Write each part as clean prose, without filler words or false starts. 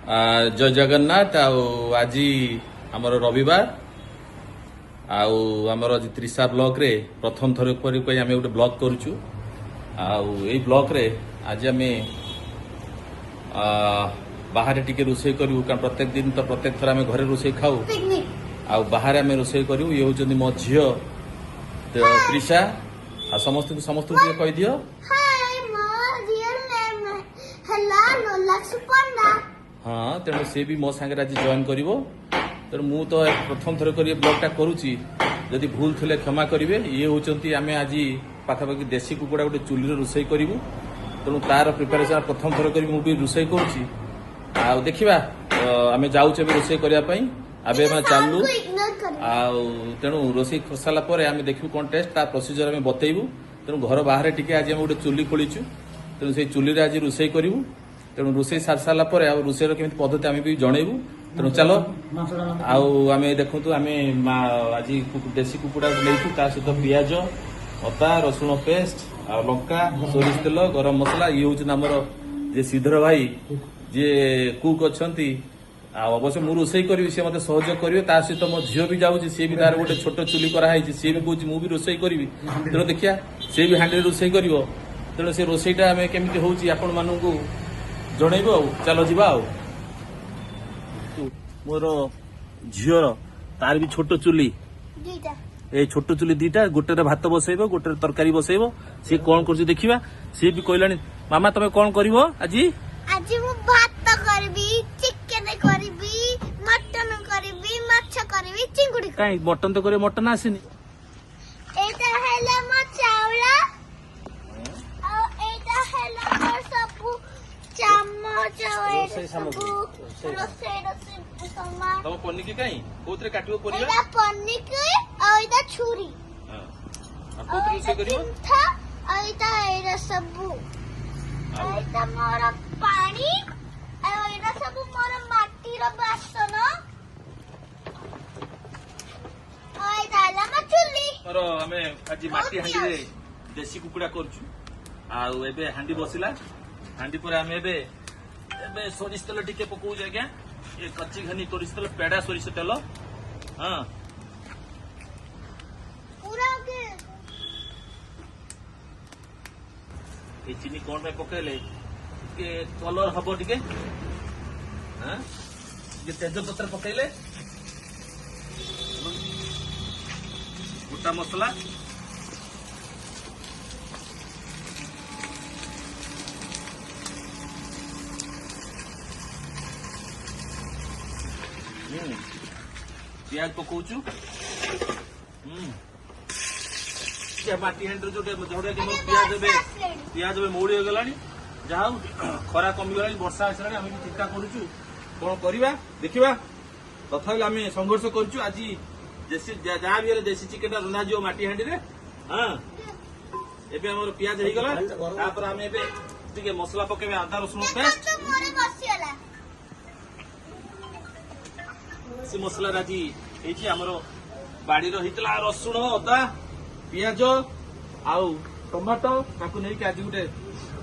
ଜୟ ଜଗନ୍ନାଥ। ଆଉ ଆଜି ଆମର ରବିବାର, ଆଉ ଆମର ଆଜି ତ୍ରିଶା ବ୍ଲକରେ ପ୍ରଥମ ଥର ପାଇଁ ଆମେ ଗୋଟେ ବ୍ଲଗ କରୁଛୁ। ଆଉ ଏଇ ବ୍ଲକରେ ଆଜି ଆମେ ବାହାରେ ଟିକେ ରୋଷେଇ କରିବୁ, କାରଣ ପ୍ରତ୍ୟେକ ଦିନ ତ ପ୍ରତ୍ୟେକ ଥର ଆମେ ଘରେ ରୋଷେଇ ଖାଉ, ଆଉ ବାହାରେ ଆମେ ରୋଷେଇ କରିବୁ। ଇଏ ହେଉଛନ୍ତି ମୋ ଝିଅ ତ୍ରିଶା। ଆଉ ସମସ୍ତଙ୍କୁ ସମସ୍ତଙ୍କୁ ଟିକେ କହିଦିଅ। ହଁ, ତେଣୁ ସେ ବି ମୋ ସାଙ୍ଗରେ ଆଜି ଜଏନ୍ କରିବ। ତେଣୁ ମୁଁ ତ ପ୍ରଥମ ଥର କରି ବ୍ଲଗ୍ଟା କରୁଛି, ଯଦି ଭୁଲ ଥିଲେ କ୍ଷମା କରିବେ। ଇଏ ହେଉଛନ୍ତି, ଆମେ ଆଜି ପାଖାପାଖି ଦେଶୀ କୁକୁଡ଼ା ଗୋଟେ ଚୁଲିରେ ରୋଷେଇ କରିବୁ। ତେଣୁ ତାର ପ୍ରିପାରେସନ୍ ପ୍ରଥମ ଥର କରି ମୁଁ ବି ରୋଷେଇ କରୁଛି। ଆଉ ଦେଖିବା, ଆମେ ଯାଉଛୁ ଏବେ ରୋଷେଇ କରିବା ପାଇଁ। ଏବେ ଆମେ ଚାଲୁ, ଆଉ ତେଣୁ ରୋଷେଇ କରିସାରିଲା ପରେ ଆମେ ଦେଖିବୁ କ'ଣ ଟେଷ୍ଟ, ତା ପ୍ରୋସିଜର ଆମେ ବତେଇବୁ। ତେଣୁ ଘର ବାହାରେ ଟିକେ ଆଜି ଆମେ ଗୋଟେ ଚୁଲି ଖୋଳିଛୁ, ତେଣୁ ସେଇ ଚୁଲିରେ ଆଜି ରୋଷେଇ କରିବୁ। ତେଣୁ ରୋଷେଇ ସାରି ସାରିଲା ପରେ ଆଉ ରୋଷେଇର କେମିତି ପଦ୍ଧତି ଆମେ ବି ଜଣେଇବୁ। ତେଣୁ ଚାଲ, ଆଉ ଆମେ ଦେଖନ୍ତୁ, ଆମେ ଆଜି ଦେଶୀ କୁକୁଡ଼ା ନେଇଛୁ, ତା ସହିତ ପିଆଜ, ଅଦା ରସୁଣ ପେଷ୍ଟ, ଆଉ ଲଙ୍କା, ସୋରିଷ ତେଲ, ଗରମ ମସଲା। ଇଏ ହେଉଛନ୍ତି ଆମର ଯେ ଶ୍ରୀଧର ଭାଇ, ଯିଏ କୁକ୍ ଅଛନ୍ତି। ଆଉ ଅବଶ୍ୟ ମୁଁ ରୋଷେଇ କରିବି, ସିଏ ମତେ ସହଯୋଗ କରିବେ। ତା ସହିତ ମୋ ଝିଅ ବି ଯାଉଛି, ସିଏ ବି ତାର ଗୋଟେ ଛୋଟ ଚୁଲି କରାହେଇଛି, ସିଏ ବି କହୁଛି ମୁଁ ବି ରୋଷେଇ କରିବି। ତେଣୁ ଦେଖିବା, ସିଏ ବି ହାଣ୍ଡିରେ ରୋଷେଇ କରିବ। ତେଣୁ ସେ ରୋଷେଇଟା ଆମେ କେମିତି ହଉଛି ଆପଣମାନଙ୍କୁ ଜଣେଇବୁ। ଆଉ ଚାଲ ଯିବା। ଆଉ ମୋର ଝିଅର ତାର ବି ଛୋଟ ଚୁଲି, ଏଇ ଛୋଟ ଚୁଲି ଦିଟା, ଗୋଟେରେ ଭାତ ବସେଇବ, ଗୋଟେରେ ତରକାରୀ ବସେଇବ। ସିଏ କଣ କରୁଛି ଦେଖିବା। ସିଏ ବି କହିଲାଣି, ମାମା ତମେ କଣ କରିବ ଆଜି? ଆଜି ମୁଁ ଭାତ କରିବି, ଚିକେନ କରିବି, ମଟନ କରିବି, ମାଛ କରିବି, ଚିଙ୍ଗୁଡି। କାଇଁ ମଟନ ତ କରିବ, ମଟନ ଆସିନି। ଏଇଟା ହେଲା ମୋ ଚାଉଳ, ଆଉ ଏଇଟା ହେଲା ମୋର ସବୁ ଚାମଚ, ରୋଷେଇ ସାମଗ୍ରୀ। ରୋଷେଇ ରୋଷେଇ ସାମାନ। ତମ ପନିକି କାଇଁ? କୋଉଥିରେ କାଟିବ ପରିବା? ଏଇଟା ପନିକି, ଆଉ ଏଇଟା ଛୁରୀ। ଆଉ କୋଉଥିରେ ରୋଷେଇ କରିବ? ଆଉ ଏଇଟା ଏଇଟା ସବୁ, ଏଇଟା ମୋର ପାଣି, ଆଉ ଏଇଟା ସବୁ ମୋର ମାଟିର ବାସନ, ଆଉ ଏଇଟା ହେଲା ମୋ ଚୁଲି। ମୋର ଆମେ ଆଜି ମାଟି ହାଣ୍ଡିରେ ଦେଶୀ କୁକୁଡ଼ା କରୁଛୁ। ଆଉ ଏବେ ହାଣ୍ଡି ବସିଲା, ହାଣ୍ଡି ପରେ ଆମେ ଏବେ ଏବେ ସୋରିଷ ତେଲ ଟିକେ ପକଉଛୁ ଆଜ୍ଞା। ଏ କଚି ଘନି ସୋରିଷ ତେଲ, ପେଡା ସୋରିଷ ତେଲ। ହଁ, ଏଇ ଚିନି କଣ ପାଇଁ ପକେଇଲେ? ଟିକେ କଲର ହବ ଟିକେ। ହଁ, ଟିକେ ତେଜପତ୍ର ପକେଇଲେ, ଗୋଟା ମସଲା, ପିଆଜ ପକଉଛୁ। ମାଟି ହାଣ୍ଡିରେ ଯୋଉଟା ଝଡିଆ ପିଆଜ, ଏବେ ପିଆଜ ଏବେ ମଉଳି ହେଇଗଲାଣି। ଯାହା ହଉ ଖରା କମିଗଲାଣି, ବର୍ଷା ଆସିଲାଣି। ଆମେ ବି ଚିନ୍ତା କରୁଛୁ କଣ କରିବା, ଦେଖିବା। ତଥାପି ଆମେ ସଂଘର୍ଷ କରୁଛୁ। ଆଜି ଦେଶୀ ଯାହା ବି ହେଲେ ଦେଶୀ ଚିକେନ ଟା ରନ୍ଧାଯିବ ମାଟି ହାଣ୍ଡିରେ। ହଁ, ଏବେ ଆମର ପିଆଜ ହେଇଗଲା। ତାପରେ ଆମେ ଏବେ ଟିକେ ମସଲା ପକେଇବା, ଅଦା ରସୁଣ ପେଷ୍ଟ। ସେ ମସଲା ଆଜି ହେଇଛି ଆମର ବାଡିର ହେଇଥିଲା, ରସୁଣ, ଅଦା, ପିଆଜ ଆଉ ଟମାଟୋ, ତାକୁ ନେଇକି ଆଜି ଗୋଟେ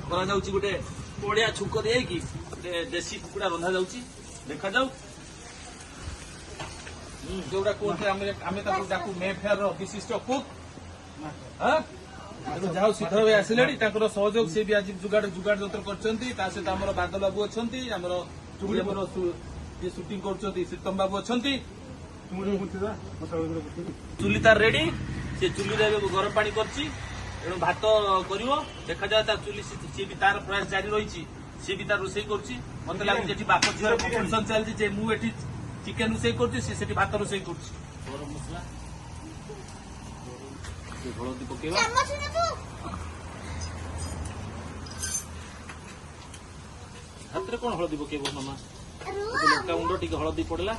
କରାଯାଉଛି, ଗୋଟେ ବଢିଆ ଛୁଙ୍କ ଦେଇକି ଗୋଟେ ଦେଶୀ କୁକୁଡ଼ା ରନ୍ଧା ଯାଉଛି। ଦେଖାଯାଉ। ଯୋଉଟା କୁହନ୍ତି ଆମେ ତାକୁ ଡାକୁ ମେ ଫେୟାର ବିଶିଷ୍ଟ କୁକ୍। ତେଣୁ ଯାହା ହଉ ଶ୍ରୀଧର ଭାଇ ଆସିଲେଣି, ତାଙ୍କର ସହଯୋଗ, ସେ ବି ଆଜି ଯୁଗାଡ ଯୁଗାଡ ଯନ୍ତ୍ର କରିଛନ୍ତି। ତା ସହିତ ଆମର ବାଦଲ ବାବୁ ଅଛନ୍ତି, ଆମର ଆମର ଯିଏ ସୁଟିଂ କରୁଛନ୍ତି ଶ୍ରୀତମ ବାବୁ ଅଛନ୍ତି। ଚୁଲି ତାର ରେଡି, ସେ ଚୁଲିରେ ଏବେ ଗରମ ପାଣି କରିଛି, ତେଣୁ ଭାତ କରିବ। ଦେଖାଯାଉ ତା ଚୁଲି, ସିଏ ବି ତାର ପ୍ରୟାସ ଜାରି ରହିଛି, ସିଏ ବି ତାର ରୋଷେଇ କରୁଛି। ମତେ ଲାଗୁଛି ଏଠି ବାପ ଝିଅର କମ୍ପିଟିସନ ଚାଲିଛି, ଯେ ମୁଁ ଏଠି ଚିକେନ ରୋଷେଇ କରୁଛି, ସେ ସେଠି ଭାତ ରୋଷେଇ କରୁଛି। ଗରମ ମସଲା, ହଳଦୀ ପକେଇବା। ହାତରେ କଣ ହଳଦୀ ପକେଇବ ମାମା? ଲଙ୍କା ଗୁଣ୍ଡ ଟିକେ, ହଳଦୀ ପଡିଲା।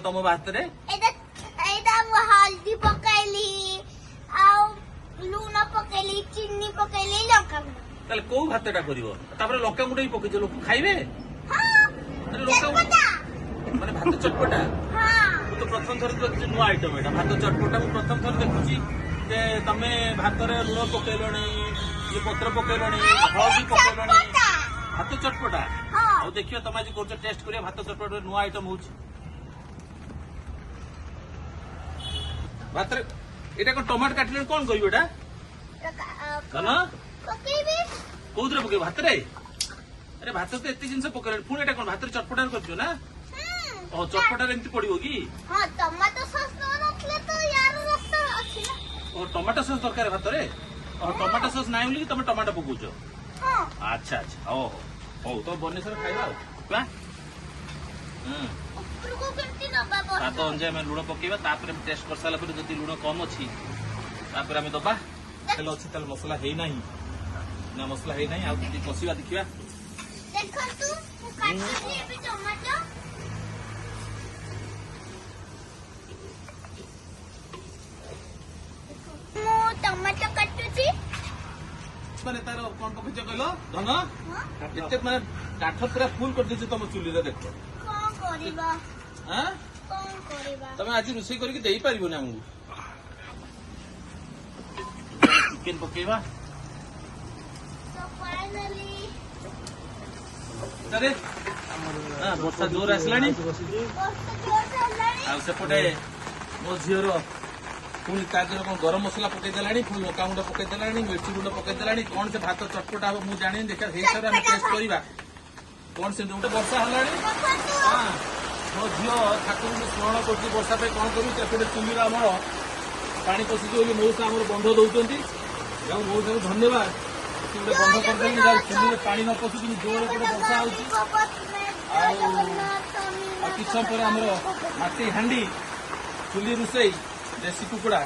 ତମ ଭାତରେ ଏଇଟା ମୁଁ ହଳଦୀ ପକେଇଲି, ଆଉ ଲୁଣ ପକେଇଲି, ଚିନି ପକେଇଲି, ଲଙ୍କା ଗୁଣ୍ଡ। ତାହେଲେ କୋଉ ଭାତଟା କରିବ? ତାପରେ ଲଙ୍କା ଗୁଣ୍ଡ ବି ପକେଇଛ, ଲୋକ ଖାଇବେ? ଲଙ୍କା ମାନେ ଭାତ ଚଟପଟା। ମୁଁ ତ ପ୍ରଥମ ଥର ଦେଖୁଛି ନୂଆ ଆଇଟମ ଏଇଟା, ଭାତ ଚଟପଟା ମୁଁ ପ୍ରଥମ ଥର ଦେଖୁଛି। ଯେ ତମେ ଭାତରେ ଲୁଣ ପକେଇଲଣି, ଇଏ ପତ୍ର ପକେଇଲଣି, ହଳଦୀ ପକେଇଲଣି, ଭାତ ଚଟପଟା। ଆଉ ଦେଖିବା ତମେ ଆଜି କରୁଛ, ଟେଷ୍ଟ କରିବା ଭାତ ଚଟପଟା, ନୂଆ ଆଇଟମ ହଉଛି ଭାତରେ। ଏଇଟା କଣ ଟମାଟୋ କାଟିଲେଣି, କଣ କରିବ ଏଇଟା ଧନ? ପକେଇବି। କୋଉଥିରେ ପକେଇବ? ଭାତରେ? ଆରେ ଭାତ ତ ଏତେ ଜିନିଷ ପକେଇଲେଣି, ପୁଣି ଏଇଟା କଣ ଭାତରେ ଚଟପଟାରେ କରିଛ ନା? ଓ ଚଟପଟାରେ ଏମିତି ପଡିବ କି? ହଁ, ଟମାଟୋ ସସ୍ ନଥିଲେ ତ ୟାର ରସ ଅଛି ନା। ଓ ଟମାଟୋ ସସ୍ ଦରକାର ଭାତରେ? ଓ ଟମାଟୋ ସସ୍ ନାହିଁ ବୋଲି ତମେ ଟମାଟୋ ପକଉଛ? ହଁ। ଆଚ୍ଛା ଆଚ୍ଛା, ହଉ ହଉ ହଉ, ତମ ବନେଇ ସାର ଖାଇବା ଆଉ। ଉପରକୁ କେମିତି ନବା? ସ୍ୱାଦ ଅନୁଯାୟୀ ଆମେ ଲୁଣ ପକେଇବା, ତାପରେ ଟେଷ୍ଟ କରିସାରିଲା ପରେ ଯଦି ଲୁଣ କମ ଅଛି ତାପରେ ଆମେ ଦବା। ତେଲ ଅଛି, ତାହେଲେ ମସଲା ହେଇନାହିଁ ନା? ମସଲା ହେଇନାହିଁ, ଆଉ ଟିକେ କଷିବା, ଦେଖିବା। ଦେଖନ୍ତୁ, ମୁଁ କାଟୁଛି ଏବେ ଟମାଟୋ। ମୁଁ ଟମାଟୋ କାଟୁଛି। ମାନେ ତାର କଣ ପକେଇଛ କହିଲ ଧନ? ଏତେ ମାନେ କାଠ ପୁରା ଫୁଲ କରିଦେଇଛ ତମ ଚୁଲିରେ, ଦେଖ। କଣ କରିବା? କଣ କରିବା? ତମେ ଆଜି ରୋଷେଇ କରିକି ଦେଇପାରିବନି ଆମକୁ। ଚିକେନ ପକେଇବା। ଆରେ ବର୍ଷା ଜୋର ଆସିଲାଣି। ଆଉ ସେପଟେ ମୋ ଝିଅର ପୁଣି ତା ଦେହରେ କଣ ଗରମ ମସଲା ପକେଇ ଦେଲାଣି, ପୁଣି ଲଙ୍କା ଗୁଣ୍ଡ ପକେଇ ଦେଲାଣି, ମିର୍ଚି ଗୁଣ୍ଡ ପକେଇ ଦେଲାଣି। କଣ ସେ ଭାତ ଚଟପଟା ହବ ମୁଁ ଜାଣିନି, ଦେଖିବା ହେଇସାରୁ ଆମେ ଟେଷ୍ଟ କରିବା କଣ ସେମିତି। ଗୋଟେ ବର୍ଷା ହେଲାଣି, ମୋ ଝିଅ ଠାକୁରଙ୍କୁ ସ୍ମରଣ କରୁଛି ବର୍ଷା ପାଇଁ। କଣ କରିବୁ, ସେପଟେ ଚୁଲିର ଆମର ପାଣି ପଶିଛି ବୋଲି ମଉସା ଆମର ବନ୍ଧ ଦଉଛନ୍ତି। ଆଉ ମଉସାକୁ ଧନ୍ୟବାଦ, ସେ ଗୋଟେ ବନ୍ଧ କରିଦେଲେ, ଯାହା ଚୁଲିରେ ପାଣି ନ ପଶୁ। କିନ୍ତୁ ଜୋରରେ ଗୋଟେ ବର୍ଷା ହଉଛି। ଆଉ ଆଉ କିଛି ସମୟ ପରେ ଆମର ମାଟି ହାଣ୍ଡି ଚୁଲି ରୋଷେଇ ଦେଶୀ କୁକୁଡ଼ା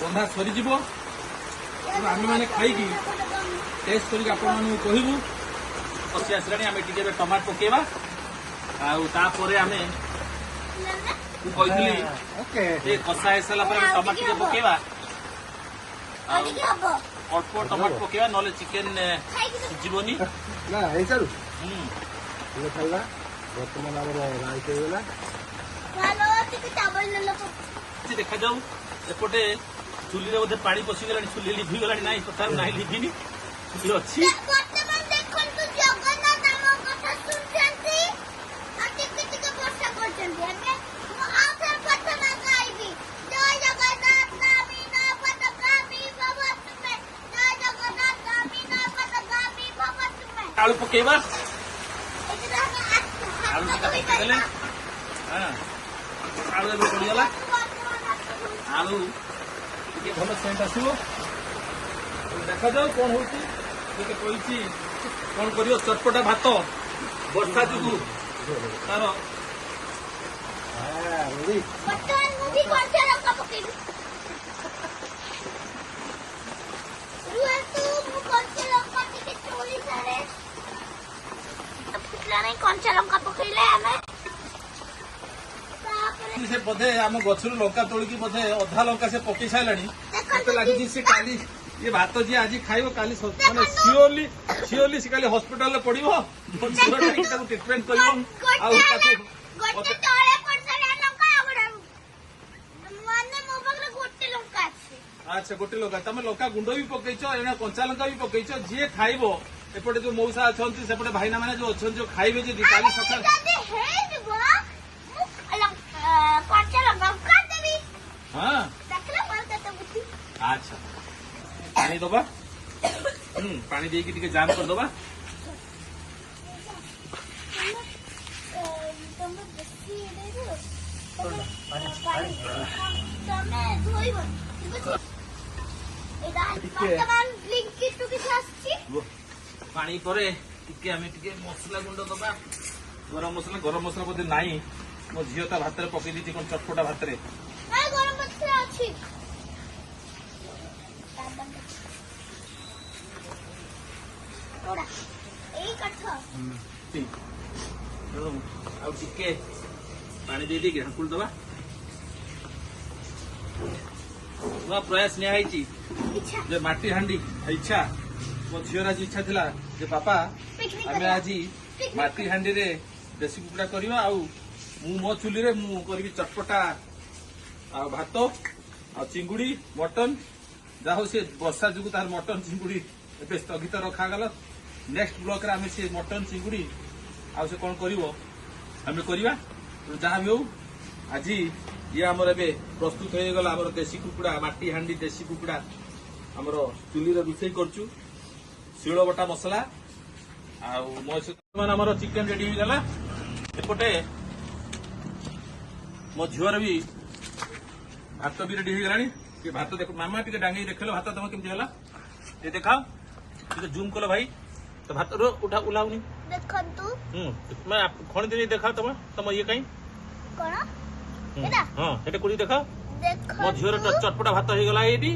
ରନ୍ଧା ସରିଯିବ। ଆମେମାନେ ଖାଇକି ଟେଷ୍ଟ କରିକି ଆପଣମାନଙ୍କୁ କହିବୁ। କଷି ଆସିଲାଣି, ଆମେ ଟିକେ ଏବେ ଟମାଟୋ ପକେଇବା। ଆଉ ତାପରେ ଆମେ ମୁଁ କହିଥିଲି ଯେ କଷା ହେଇସାରିଲା ପରେ ଆମେ ଟମାଟୋ ଟିକେ ପକେଇବା, ଆଉ ଅଳ୍ପ ଟମାଟୋ ପକେଇବା, ନହେଲେ ଚିକେନ ସିଝିବନି। ନା ହେଇସାରୁ ଖାଇବା। ବର୍ତ୍ତମାନ ଆମର ରାଇସ୍ ହେଇଗଲା। ଦେଖାଯାଉ, ଏପଟେ ଚୁଲିରେ ବୋଧେ ପାଣି ପଶିଗଲାଣି, ଚୁଲି ଲିଭିଗଲାଣି। ନାଇଁ, ତଥାପି ନାହିଁ, ଲିଭିନି, ଚୁଲି ଅଛି। ବର୍ତ୍ତମାନ ଦେଖନ୍ତୁ, ଜଗନ୍ନାଥ ଆମ କଥା ଶୁଣୁଛନ୍ତି ଆଉ ଟିକେ ଟିକେ ବର୍ଷା କରୁଛନ୍ତି। ଏବେ ମୁଁ ଆଉ ଥରେ ପ୍ରାର୍ଥନା ଗାଇବି। ଜୟ ଜଗନ୍ନାଥ ନବୀନ ପଦଗାମୀ ଭବ ତୁମେ, ଜୟ ଜଗନ୍ନାଥ ନବୀନ ପଦଗାମୀ ଭବ ତୁମେ। ଆଳୁ ପକେଇବା, ଆଳୁ ପକେଇଦେଲେ। ହଁ, ଆଳୁ ଏବେ ପଡିଗଲା। ଆଳୁ ଟିକେ ଭଲ ସେଣ୍ଟ ଆସିବ। ଦେଖାଯାଉ କଣ ହଉଛି। ଟିକେ କହିଛି କଣ କରିବ ଚଟପଟା ଭାତ, ବର୍ଷା ଯୋଗୁ ତାର। ବର୍ତ୍ତମାନ ମୁଁ ବି କଞ୍ଚା ଲଙ୍କା ପକେଇବି। ରୁହନ୍ତୁ, ମୁଁ କଞ୍ଚା ଲଙ୍କା ଟିକେ ତୋଳି ସାରେ। ଫୁଟିଲା ନାହିଁ, କଞ୍ଚା ଲଙ୍କା ପକେଇଲେ ଆମେ। ସେ ବୋଧେ ଆମ ଗଛରୁ ଲଙ୍କା ତୋଳିକି ବୋଧେ ଅଧା ଲଙ୍କା ସେ ପକେଇ ସାରିଲାଣି ମତେ ଲାଗୁଛି। ସେ କାଲି ଇଏ ଭାତ ଯିଏ ଆଜି ଖାଇବ, କାଲି ମାନେ ସିଓରଲି ସିଓରଲି ସେ କାଲି ହସ୍ପିଟାଲରେ ପଡିବ, ତାକୁ ଟ୍ରିଟମେଣ୍ଟ କରିବ। ଆଉ ତାକୁ ଗୋଟେ ତଳେ ପଡିସାରିଲା ଲଙ୍କା, ଆଉ ଗୋଟେ ମାନେ ମୋ ପାଖରେ ଗୋଟେ ଲଙ୍କା ଅଛି। ଆଚ୍ଛା, ଗୋଟେ ଲଙ୍କା। ତମେ ଲଙ୍କା ଗୁଣ୍ଡ ବି ପକେଇଛ, ଏଣେ କଞ୍ଚା ଲଙ୍କା ବି ପକେଇଛ। ଯିଏ ଖାଇବ, ଏପଟେ ଯୋଉ ମଉସା ଅଛନ୍ତି, ସେପଟେ ଭାଇନା ମାନେ ଯୋଉ ଅଛନ୍ତି, ଯୋଉ ଖାଇବେ ଯଦି କାଲି ସକାଳେ ଯଦି ହେଇଯିବ, ମୁଁ କଞ୍ଚା ଲଙ୍କା କାଟିଦେବି। ହଁ, ଦେଖିଲ ମୋର କେତେ ବୁଦ୍ଧି। ଆଚ୍ଛା, ପାଣି ଦବା। ପାଣି ଦେଇକି ଟିକେ ଜାମ କରିଦବା। ତମେ ବେଶୀ ଦେଇଦିଅ, ତମେ ଧୋଇବ, ଠିକ ଅଛି? ଏଇଟା ବର୍ତ୍ତମାନ ବ୍ଲିଙ୍କିଟ୍ କିଛି ଆସିଛି। ପାଣି ପରେ ଟିକେ ଆମେ ଟିକେ ମସଲା ଗୁଣ୍ଡ ଦବା, ଗରମ ମସଲା। ଗରମ ମସଲା ବୋଧେ ନାହିଁ, ମୋ ଝିଅ ତା ଭାତରେ ପକେଇ ଦେଇଛି କଣ ଚଟପଟା ଭାତରେ। ନାଇଁ, ଗରମ ମସଲା ଅଛି। ଏଇ କାଠ। ତେଣୁ ଆଉ ଟିକେ ପାଣି ଦେଇ ଦେଇକି ଢାଙ୍କୁଳି ଦବା। ନୂଆ ପ୍ରୟାସ ନିଆ ହେଇଛି ଯେ ମାଟି ହାଣ୍ଡି ଇଚ୍ଛା, ମୋ ଝିଅର ଆଜି ଇଚ୍ଛା ଥିଲା ଯେ ବାପା ଆମେ ଆଜି ମାଟି ହାଣ୍ଡିରେ ଦେଶୀ କୁକୁଡ଼ା କରିବା, ଆଉ ମୁଁ ମୋ ଚୁଲିରେ ମୁଁ କରିବି ଚଟପଟା ଆଉ ଭାତ। ଆଉ ଚିଙ୍ଗୁଡ଼ି, ମଟନ। ଯାହା ହଉ, ସେ ବର୍ଷା ଯୋଗୁଁ ତାର ମଟନ ଚିଙ୍ଗୁଡ଼ି ଏବେ ସ୍ଥଗିତ ରଖାଗଲା। ନେକ୍ସଟ ବ୍ଲଗରେ ଆମେ ସେ ମଟନ ଚିଙ୍ଗୁଡ଼ି ଆଉ ସେ କଣ କରିବ, ଆମେ କରିବା। ତେଣୁ ଯାହା ବି ହଉ, ଆଜି ଇଏ ଆମର ଏବେ ପ୍ରସ୍ତୁତ ହେଇଗଲା ଆମର ଦେଶୀ କୁକୁଡ଼ା, ମାଟି ହାଣ୍ଡି ଦେଶୀ କୁକୁଡ଼ା। ଆମର ଚୁଲିରେ ରୋଷେଇ କରୁଛୁ, ଶିଳ ବଟା ମସଲା। ଆଉ ମୋ ସହିତ ଆମର ଚିକେନ ରେଡି ହେଇଗଲା। ଏପଟେ ମୋ ଝିଅର ବି ଭାତ ବି ରେଡି ହେଇଗଲାଣି। ଟିକେ ଭାତ ଦେଖ ମାମା, ଟିକେ ଡାଙ୍ଗେଇ ଦେଖିଲ ଭାତ ତମ କେମିତି ହେଲା, ଟିକେ ଦେଖାଅ। ଟିକେ ଜୁମ୍ କଲ ଭାଇ ତ ଭାତ ଉଠା ଉଲାଉନି। ଦେଖନ୍ତୁ। ହୁଁ, ଖଣି ଦେଇ ଦେଖାଅ ତମ ତମ ଇଏ କାଇଁ। କଣ ଏଇଟା? ହଁ, ସେଟା କୋଉଠି ଦେଖାଅ। ମୋ ଝିଅର ଦେଖନ୍ତୁ। ଚଟପଟା ଭାତ ହେଇଗଲା ଏଇଠି।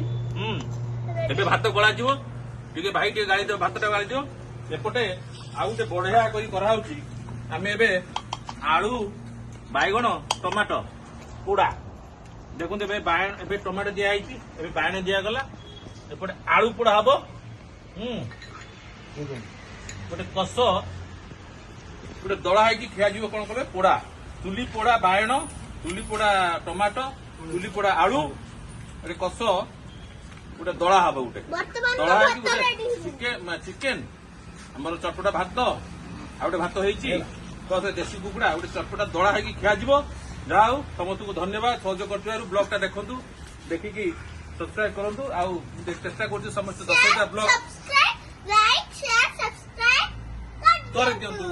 ଏବେ ଭାତ ଗଳାଯିବ। ଟିକେ ଭାଇ ଟିକେ ଗାଳି ଦିଅ, ଭାତଟା ଗାଳି ଦିଅ। ଏପଟେ ଆଉ ଗୋଟେ ବଢିଆ କରି କରାହଉଛି। ଆମେ ଏବେ ଆଳୁ, ବାଇଗଣ, ଟମାଟୋ ପୋଡା। ଦେଖନ୍ତୁ, ଏବେ ବାଇଗଣ, ଏବେ ଟମାଟୋ ଦିଆହେଇଛି, ଏବେ ବାଇଗଣ ଦିଆଗଲା। ଏପଟେ ଆଳୁ ପୋଡା ହବ। ଗୋଟେ କଷ, ଗୋଟେ ଦଳା ହେଇକି ଖିଆଯିବ। କଣ କଲେ ପୋଡା, ଚୁଲି ପୋଡା ବାଇଗଣ, ଚୁଲି ପୋଡା ଟମାଟୋ, ଚୁଲି ପୋଡା ଆଳୁ, ଗୋଟେ କଷ, ଗୋଟେ ଦଳା ହବ ଗୋଟେ। ବର୍ତ୍ତମାନ ଦଳା ମୋ ହେଇକି ଭାତ ଗୋଟେ ରେଡି ହେଇଯିବ। ଚିକେନ, ଚିକେନ ଆମର ଚଟପଟା ଭାତ, ଆଉ ଗୋଟେ ଭାତ ହେଇଛି ତ ସେ ଦେଶୀ କୁକୁଡ଼ା ଗୋଟେ ଚଟପଟା ଦଳା ହେଇକି ଖିଆଯିବ। ଯାହା ହଉ, ସମସ୍ତଙ୍କୁ ଧନ୍ୟବାଦ ସହଯୋଗ କରିଥିବାରୁ। ବ୍ଲଗଟା ଦେଖନ୍ତୁ, ଦେଖିକି ସବସ୍କ୍ରାଇବ କରନ୍ତୁ। ଆଉ ଚେଷ୍ଟା କରୁଛୁ ସମସ୍ତେ 10ଟା blog subscribe, like, share, subscribe କରିଦିଅନ୍ତୁ।